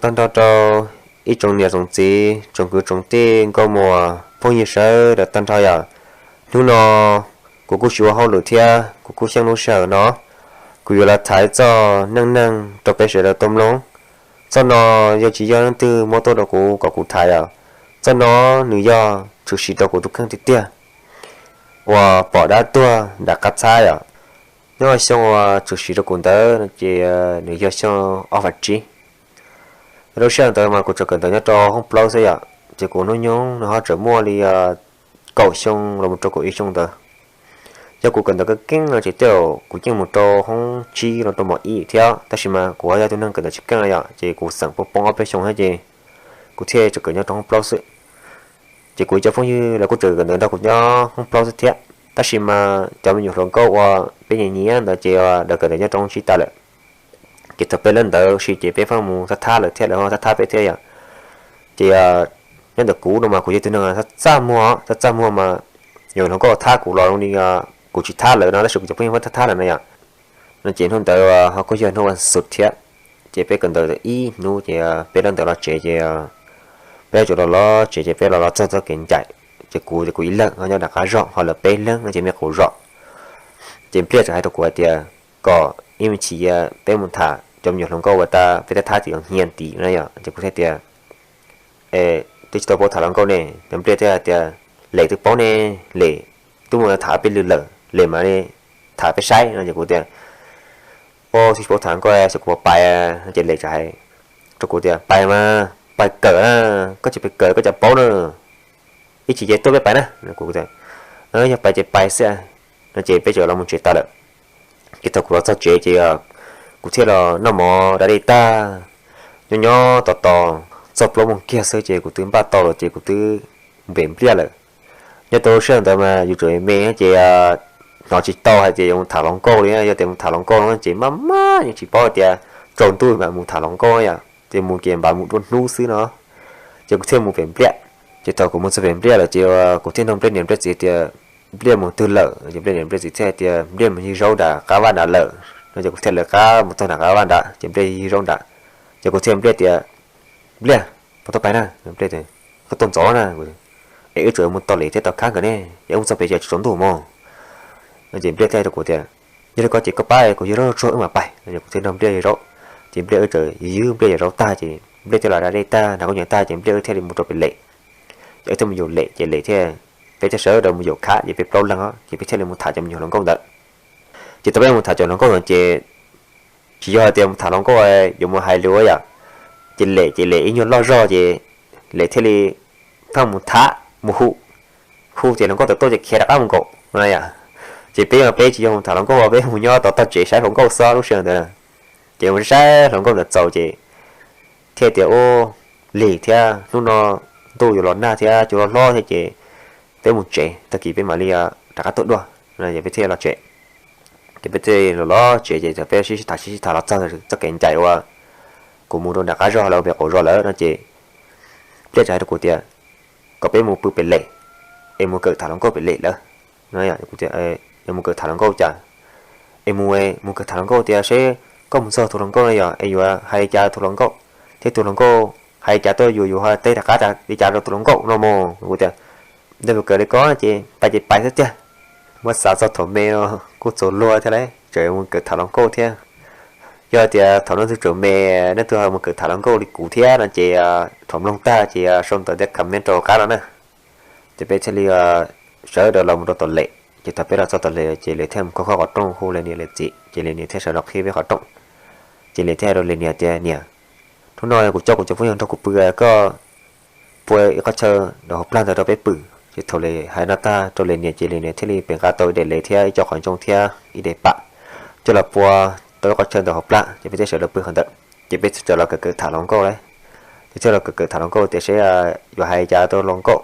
Tag nrho rau ib tsoom niam tsoom txiv, tsoom kwv tsoom tij, nkauj muam phooj ywg sawv daws tag nrho yom. Hnub no kuv kuj tsis ua hauj lwm thiab, kuv kuj xyeej lub sij hawm no, kuv yuav los tham txoj neej neeg rau peb sawv daws tau mloog. Txoj no yog tsis yog leej twg muab tuaj rau kuv kom kuv tham yom. Txoj no nws yog tshwm sim rau kuv tus kheej tiag tiag uas pom dab tuag nram qab txhab yom. Nyob xyoo uas tshwm sim rau kuv ntawd no ces nws yog xyoo ob phav tsib. Lub sij hawm ntawd mas kuv tseem kawm ntawv nyob rau hoob plaub xwb yom, ces kuv hnub nyoog no ho tseem muaj li kaum xyoo los mus rau kaum ib xyoo ntawd. Yog kuv kawm ntawv keeb keeb no ces tej zaum kuv yeej mus rau hoob tsib los rau mos ib thiab, tab sis mas kuv ho yog tus neeg kawm ntawv tsis keej yom, ces kuv xeem poob poob ob peb xyoo thiab ces kuv thiaj tseem kawm nyob rau hoob plaub xwb. Ces kuv cov phooj ywg lawv kuj tseem kawm ntawv nrog kuv nyob hoob plaub xwb thiab, tab sis mas cov me nyuam hluas nkauj uas peb nyiam nyiam ntawd ces lawv kawm ntawv nyob rau hoob tsib tas lawm. Ces thaum peb lawb ntawd sis ces peb pheej mus thab thab lawv thiab, lawv ho thab thab peb thiab yom. Ces nyob ntawm kuv no mas kuv yog tus neeg thab txaj muag, thab txaj muag mas yog hluas nkauj thab kuv los zoo li kuv tsis thab lawv no, tab sis kuv cov phooj ywg pheej thab thab lawv no yom. No ces hnub ntawd ho kuj yog hnub vas xuv thiab, ces peb kawm ntawv ib hnub ces peb lawb ntawd los tsev ces peb yuav tsum los los tsev ces peb los los txog txoj kev ncaim, ces kuv ces kuv ib leeg ho nyob nram qab zog, ho lawv peb leeg no ces me quas zos. Ces Npliaj txawm hais rau kuv hais tias kom ib me chim peb mus tham cov me nyuam hluas nkauj uas tas peb thab thab tim hniav tid na yom. Ces kuv thiaj tias, twb tsis tau paub tham hluas nkauj ne. Ces Npliaj thiaj hais tias, Lem twb paub ne, Lem twb mus tham peb lwm lawm, Lem mam li tham peb saib no. Ces kuv tias, Au, twb tsis paub tham hluas nkauj, xyov kuv puas pais. Ces Lem txawm hais rau kuv tias, Pais mas, pais kawm na, koj tsis pais kawm koj cas paub na. Ib chim ces tuaj peb pais na. Kuv tias, Yog pais ces pais xwb. No ces peb txawm los mus tsev tas lawm. Ces thaum kuv los txog tsev ces kuv thiaj los noj mov da dej tag, nyob nyob tos tos txog plaub moos kiag xwb ces kuv twb npaj tau lawm ces kuv twb npem Npliaj lawm. Nyob rau lub sij hawm ntawd mas yus tseem me ces hnov tsis tau hais tias yuav mus tham hluas nkauj li, yog tias mus tham hluas nkauj no ces maj maj yeej tsis paub hais tias tsaus ntuj mam mus tham hluas nkauj yom, ces mus ces npaj mus dua hnub xwb no. Ces kuv thiaj mus pem Npliaj. Ces thaum kuv mus txog pem Npliaj lawm ces kuv thiaj nug Npliaj niam Npliaj txiv tias, Npliaj mus twg lawm? Ces Npliaj niam Npliaj txiv thiaj hais tias, Npliaj mus ywg zaub nram qab vaj nrad lawm. No ces kuv thiaj lawv qab mus txog nram qab vaj nrad ces Npliaj ywg zaub nrad. Ces kuv thiaj Npliaj tias, Npliaj, puas tau pais na? Npliaj tias, Koj tuaj ntxov na. Es wb tseem mus tos Lem thiab tos Khab nkawd ne, es wb mus txog pem ces tsaus ntuj mog. No ces Npliaj thiaj hais rau kuv tias, Yog li ko ces koj pab kuv ywg zaub tsuag wb mam pais. No ces kuv thiaj nrog Npliaj ywg zaub. Ces Npliaj wb tseem ywg Npliaj ywg zaub tag ces Npliaj thiaj los da dej tag, nrog kuv nyob tag ces Npliaj wb thiaj li mus rau pem Lem. Ces wb thiaj mus yaum Lem ces Lem thiab peb thiaj sawv daws mus yaum Khab ces peb plaub leeg os, ces peb thiaj li mus tham cov me nyuam hluas nkauj ntawd. Ces thaum peb mus tham cov hluas nkauj ntawd ces tsis yog hais tias mus tham hluas nkauj yuav mus hais lus yom. Ces Lem ces Lem ib nyuag loj zog ces Lem thiaj li pheej mus thab mus hu, hu ces hluas nkauj tawm tuaj ces khiav rov qab mus nkaum no yom. Ces peb peb tsis yog mus tham hluas nkauj, peb mus nyob tom tog tsev saib hluas nkauj xwb lub sij hawm ntawd. Ces mus saib hluas nkauj ntawd txaus ces thiaj tias, Ub, lig thiab, hnub no ntuj yuav los nag thiab cua hlob hlob thiab ces peb mus tsev, tag kis peb mam li rov qab tuaj dua. Ces peb thiaj los tsev. Ces peb thiaj los los tsev ces peb sib sib tham sib sib tham los txog txoj kev ncaim uas kuv mus rau nram qab zog lawm, pem qaum zos lawm no ces Npliaj txawm hais rau kuv tias, Kom peb mus pw pem Lem, es mus kawm tham hluas nkauj pem Lem lawm. Kuv tias, Yog mus kawm tham hluas nkauj cas? Es mus, mus kawm tham hluas nkauj tias seb koj mus txog tus hluas nkauj no yog es yuav hais li cas tus hluas nkauj, thiab tus hluas nkauj hais li cas tuaj yuav, yuav ho teb rov qab li cas rau tus hluas nkauj no mog. Kuv tias, Yog mus kawm li ko ces pais ces pais xwb tiag. Muab xav txog thaum me no kuj txaus luag thiab lauj, tseem mus kawm tham hluas nkauj thiab. Yog tias thaum nej tug tseem me, nej tug mus kawm tham hluas nkauj li kuv thiab no ces thov mloog tag ces sau ntawv thiab comment rau qab no na. Ces peb thiaj li sawv daws los mus rau tom Lem. Ces thaum peb los txog tom Lem ces Lem thiaj mus khob khob qhov rooj hu Lem niam Lem txiv, ces Lem niam thiaj sawv los qhib peb qhov rooj. Ces Lem thiaj hais rau Lem niam tias, Niam, hnub no kuv coj kuv cov phooj ywg nrog kuv pw, koj pua ib qhov chaw nram hauv plag ntawd rau peb pw. Ces thaum Lem hais no tag rau Lem niam ces Lem niam thiaj li pem nqa tau ib daim lev thiab ib co qhov ncoo thiab ib daim pam coj los pua tau ib qhov chaw ntawm hauv plag, ces peb thiaj sawv daws pw qhov ntawd. Ces peb sawv daws los kawm kawm tham hluas nkauj lauj. Ces thiaj los kawm kawm tham hluas nkauj tias seb yuav hais cas rau hluas nkauj,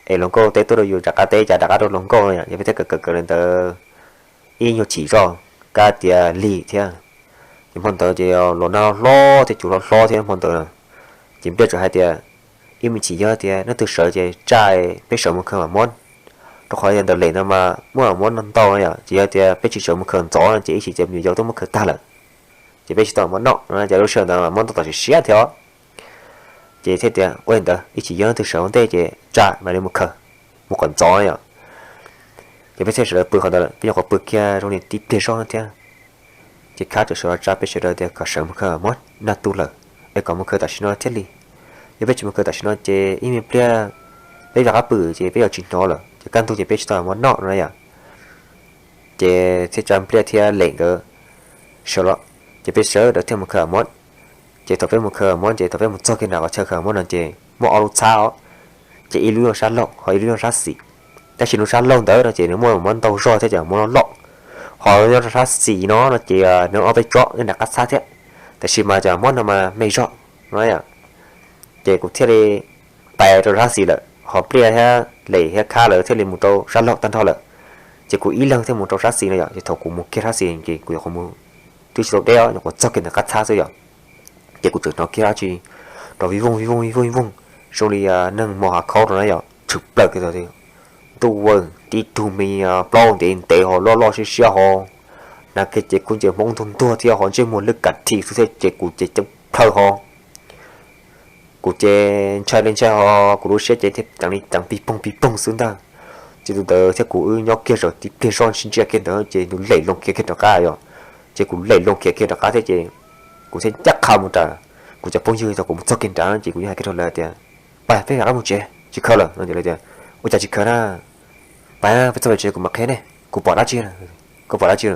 es hluas nkauj teb tuaj rau yus rov qab teb cas rov qab rau hluas nkauj no yom. Ces peb thiaj kawm kawm kawm li ntawd ib nyuag chim zog, kab tias lig thiab. Ces hmo ntawd ces los nag hlob thiab cua hlob hlob thiab hmo ntawd. Ces Npliaj txawm hais tias, Ib me chim yog tias nej twb sawv ces tsaj peb sawv mus khaws mam muab, rau qhov yog ntawm Lem no mas muaj mam muab ntau no yom. Ces yog tias peb tsis sawv mus khaws ntxov no ces ib chim ces me nyuam yaus twb muab khaws tag lawm, ces peb tsis tau mam muab noj no. Ces lub sij hawm ntawd mam muab noj tom siav siav thiab os. Ces thiaj tias ua li ntawd ib chim yog leej twg sawv ua ntej ces tsa mam li mus khaws, mus kom ntxov yom. Ces peb thiaj sawv daws pw qhov ntawd lawm, peb nyuam qhuav pw kiag zoo li tib pliag zoj thiab. Ces khab txawm sawv los tsa peb sawv daws tias kom sawv mus khaws mob nag tu lawm, es kom mus khaws tam sim no thiaj li. Yog peb tsis mus khaws tam sim no ces ib me pliag peb rov qab pw ces peb yuav tsis hnov lawm, ces kaj ntug ces peb tsis tau mob noj no yom. Ces thiaj tsa Npliaj thiab Lem nkawd sawv los, ces peb sawv daws thiaj mus khaws mob. Ces thaum peb mus khaws mob ces thaum peb mus txog kiag nram qhov chaw khaws mob no ces muaj ob lub txhab os, ces ib lub nyob sab laug ho ib lub nyob sab xis. Tab sis lub sab laug ntawd no ces nws muaj mob ntau zog thiab ces mob loj loj, ho nyob rau sab xis no no ces nws ob peb tsob nyob nram qab txhab thiab, tab sis mas cov mob no mas me zog no. Ces kuv thiaj li pais rau sab xis lawm, ho Npliaj thiab Lem thiab Khab lawv thiaj li mus rau sab laug tag nrho lawm. Ces kuv ib leeg thiaj mus rau sab xis no yom, ces thaum kuv mus kiag sab xis ces kuv nyuam qhuav mus twb tsis tau deb os, nyuam qhuav txog kiag ntawm qab txhab xwb yom. Ces kuv tseem hnov kiag dab tsi rov vij voog vij voog vij voog zoo li neeg mos hav khaub rau na yom, tshwm plaws kiag tau ntuj ua tib tug me plaub ntev ntev ho loj loj siab siab ho, nag kiag ces kuj nce hmoob ntuag ntuag thiab ho ntsej muag lwj kam thi xwb thiab ces kuv ces ceeb plhaw ho. Kuv ces ntshai li ntshai ho, kuv lub siab ces thiaj ceev li ceev pig poog pig poog xwb ntag. Ces tus ntawd thiab kuv wb nyob kiag zaum tib pliag zoj sib ntsia kiag ntawd ces nws lem loo khiav kiag rov qab yom. Ces kuv lem loo khiav kiag rov qab thiab ces kuv thiaj ncaj qha mus nram kuv cov phooj ywg, thaum kuv mus txog kiag nrad ces kuv yeej hais kiag rau lawv tias, pab peb rov qab mus tsev, tsis khaws lawm no. Ces lawv tias, ua cas tsis khaws na? Pab peb txog pem tsev kuv mam qhia nej. Kuv pom dab tsi? Koj pom dab tsi?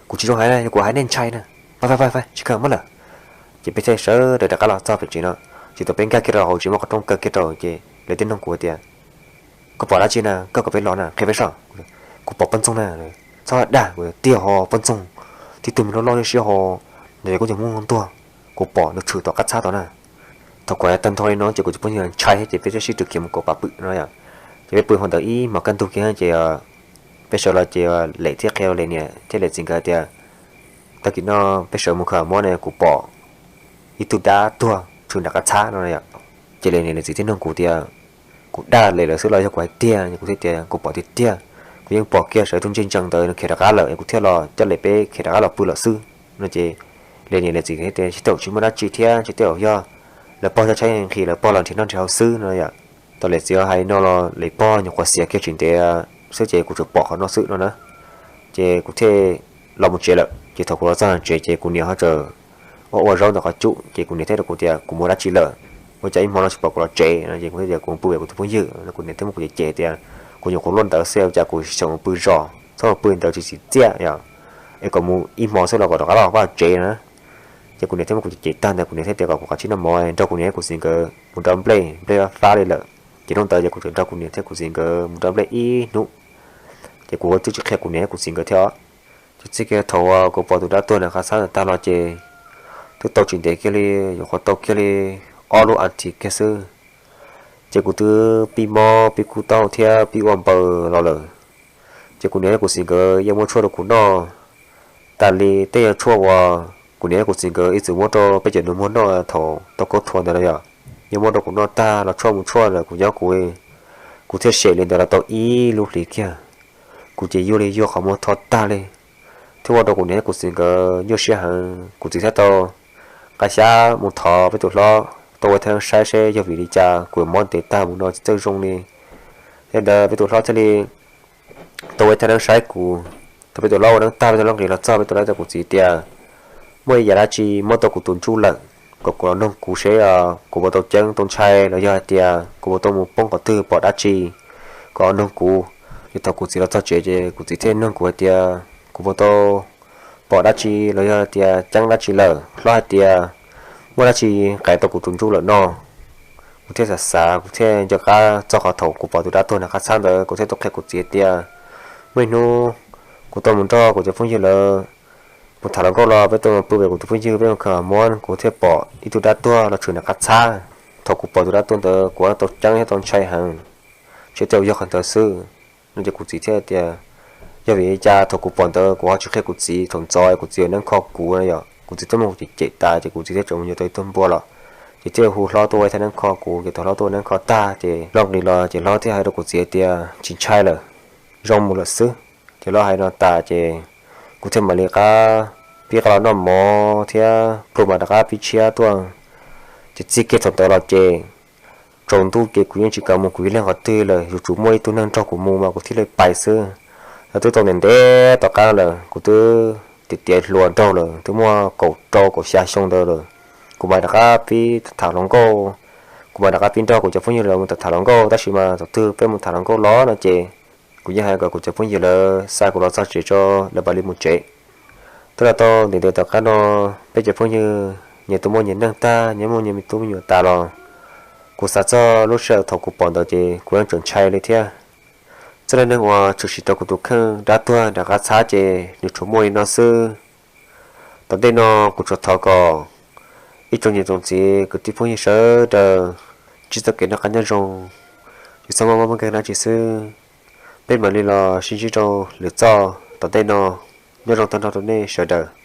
Kuv tsis zoo hais na, yog kuv hais nej ntshai na. Pab pab pab, tsis khaws mob lawm. Ces peb thiaj sawv daws rov qab los txog pem tsev no. Ces thaum peb nkag kiag rau hauv tsev muaj qhov rooj kaw kiag rau ces lawv thiaj nug kuv tias, koj pom dab tsi na, koj kom peb los na, qhia peb saib. Kuv pom poj ntxoog na. Txhob dag, kuv tiag ho, poj ntxoog, tib tug me loj loj siab siab ho, nws kuj nce hmoob ntuag, kuv pom nws tshwm tom qab txhab tod na. Thaum kuv hais tag nrho li no ces kuv cov phooj ywg ntshai thiab ces peb thiaj sib rwm khiav mus kaum pam pwm no yom. Ces peb pw hmo ntawd ib hmos kaj ntug kiag ces peb sawv los ces Lem thiaj qhia rau Lem niam thiab Lem txiv nkawd tias, tag kis no peb sawv mus khaws mob ne kuv pom ib tug dab tuag tshwm nram qab txhab no yom. Ces Lem niam Lem txiv thiaj nug kuv tias, kuv dag Lem lawv xwb los yog kuv hais tiag? Kuv thiaj tias kuv pom tiag tiag, kuv yeej pom kiag saum tus ntsia ntsees ntawd nws khiav rov qab lawm es kuv thiaj los coj Lem peb khiav rov qab los pw lawm xwb no. Ces Lem niam Lem txiv tias, tsis tau, tsis muaj dab tsi thiab, tsis tau, yog lawv pog cov tshaib nqhis, lawv pog los nrhiav noj nrhiav haus xwb no yom. Thaum Lem txiv hais li no los Lem pog nyuam qhuav xiav kiag tsis ntev xwb ces kuv tsuas pom qhov no xwb no na. Ces kuv thiaj los mus tsev lawm. Ces thaum kuv los txog tsev ces kuv niam ho tseem ua ua zaub ntawm qhov cub ces kuv niam thiaj rau kuv tias, kuv mus dab tsi lawm? Ua cas ib hmo no tsis pom kuv los tsev no? Ces kuv thiaj tias kuv pw pem kuv tus phooj ywg no. Kuv niam thiaj muab kuv cem cem tias, kuv nyuam qhuav luaj ntawd xwb ua cas kuv tseem mus pw zos, txhob mus pw ntawd tsis tsim txiaj yom, es kom mus ib hmo xwb los kom rov qab los vaj tsev na. Ces kuv niam thiaj muab kuv cem cem tag ntawd kuv niam thiaj tias kom kuv kav tsij noj mov nrog kuv niam thiab kuv txiv nkawd mus nrau nplej, nplej fab fab li lawm. Ces hnub ntawd ces kuv tseem nrog kuv niam thiab kuv txiv nkawd mus nrau nplej ib hnub. Ces kuv twb tsis qhia kuv niam thiab kuv txiv nkawd thiab os. Ces txij kiag thaum uas kuv pom tus dab tuag ntawm qab txhab ntawd tag los ces twb tau tsis ntev kiag li, nyuam qhuav tau kiag li ob lub as thiv kiag xwb, ces kuv twb pib mob pib kub taub hau thiab pib ua npaws los lawm. Ces kuv niam thiab kuv txiv nkawd yeej muab tshuaj rau kuv noj tas li tej yam tshuaj uas kuv niam thiab kuv txiv nkawd ib txwm muab rau peb cov nus muag noj thaum tau kaub thua ntawd no yom. Yeej muab rau kuv noj tag los tshuaj mus tshuaj ntawm kuv nyob kuv, kuv thiaj sem li ntawd los tau ib lub hlis kiag. Kuv ces yuag li yuag qhov muag tho tag li, thiab ua rau kuv niam thiab kuv txiv nkawd nyuaj siab heev. Kuv txiv thiaj tau nqa xyab mus thov peb tus hlob tuaj ua thaj neeb saib seb yog vim li cas kuv mob ntev tag mus no tsis txawj zoo li. Yog ntawd peb tus hlob thiaj li tuaj ua thaj neeb saib kuv. Thaum peb tus hlob ua neeb tag peb tus hlob nqis los txog peb tus hlob tias kuv txiv tias, muaj ib yam dab tsi mob tau kuv tus ntsuj lawm, kom kuv los noog kuv seb kuv puas tau ceeb tau ntshai los yog hais tias kuv puas tau mus poob qhov twg pom dab tsi, kom los noog kuv. Ces thaum kuv txiv los txog tsev ces kuv txiv thiaj nug kuv hais tias kuv puas tau pom dab tsi los yog tias ceeb dab tsi lawm, hlob hais tias muaj dab tsi nqaim tau kuv tus ntsuj lawm no. Kuv thiaj xav xav kuv thiaj nco qab txog qhov thaum kuv pom tus dab tuag nram qab txhab ntawd kuv thiaj tuaj qhia kuv txiv tias, muaj ib hnub kuv tuaj mus nrog kuv cov phooj ywg lawv mus tham hluas nkauj los peb tuaj mus pw pem kuv tus phooj ywg peb mus khaws mov kuv thiaj pom ib tug dab tuag los tshwm nram qab txhab. Thaum kuv pom tus dab tuag ntawd kuv tau ceeb thiab tau ntshai heev, tsis tau yog qhov ntawd xwb no. Ces kuv txiv thiaj tias, yog vim li cas thaum kuv pom ntawd kuv ho tsis qhia kuv txiv, thaum ntxov kuv txiv yuav neeb kho kuv no yom. Kuv txiv thiaj muab kuv cem cem tas ces kuv txiv thiaj tseem mus yuav tau ib tug npua los, ces thiaj hu hlob tuaj ua ib thaj neeb kho kuv. Ces thaum hlob tuaj ua neeb kho tag ces hlob nqis los ces hlob thiaj hais rau kuv txiv tias tsis ntshai lawm, zoo mus lawm xwb. Ces hlob hais no tas ces kuv thiaj mam li qab pib qab los noj mov thiab plhu mas rov qab pib tshiab tuaj. Ces txij kiag thaum ntawd los ces tsaus ntuj ces kuv yeej tsis kam mus kuv ib leeg qhov twg lawm, yuav tsum muaj ib tug neeg nrog kuv mus mas kuv thiaj li pais xwb. Yog twb tau ntev ntev tom qab lawm, kuv twb tiav tiav hluas nraug lawm, twb muaj kaum rau kaum xya xyoo ntawd lawm, kuv mam rov qab pib tham hluas nkauj. Kuv mam rov qab pib nrog kuv cov phooj ywg lawv mus tham hluas nkauj, tab sis mas thaum twg peb mus tham hluas nkauj los no ces kuv yeej hais kom kuv cov phooj ywg lawv xa kuv los txog tsev tso, lawv mam li mus tsev. Twb los tau ntev ntev tom qab no, peb cov phooj ywg nyias tus muaj nyias neej tag, nyias muaj nyias me tub me nyuam tas los, kuv xav txog lub sij hawm thaum kuv pom ntawd ces kuv yeej tseem ntshai li thiab. Txoj dab neeg uas tshwm sim rau kuv tus kheej dab tuag nram qab txhab ces nws tsuas muaj li no xwb. Tom ntej no kuv tsuas thov kom ib tsoom niam tsoom txiv kwv tij phooj ywg sawv daws ntsib txoj kev noj qab nyob zoo, tsis txhob mob mob nkeeg dab tsi xwb. Peb mam li los sib ntsib rau lwm zaj tom ntej no. Nyob zoo tag nrho rau nej sawv daws.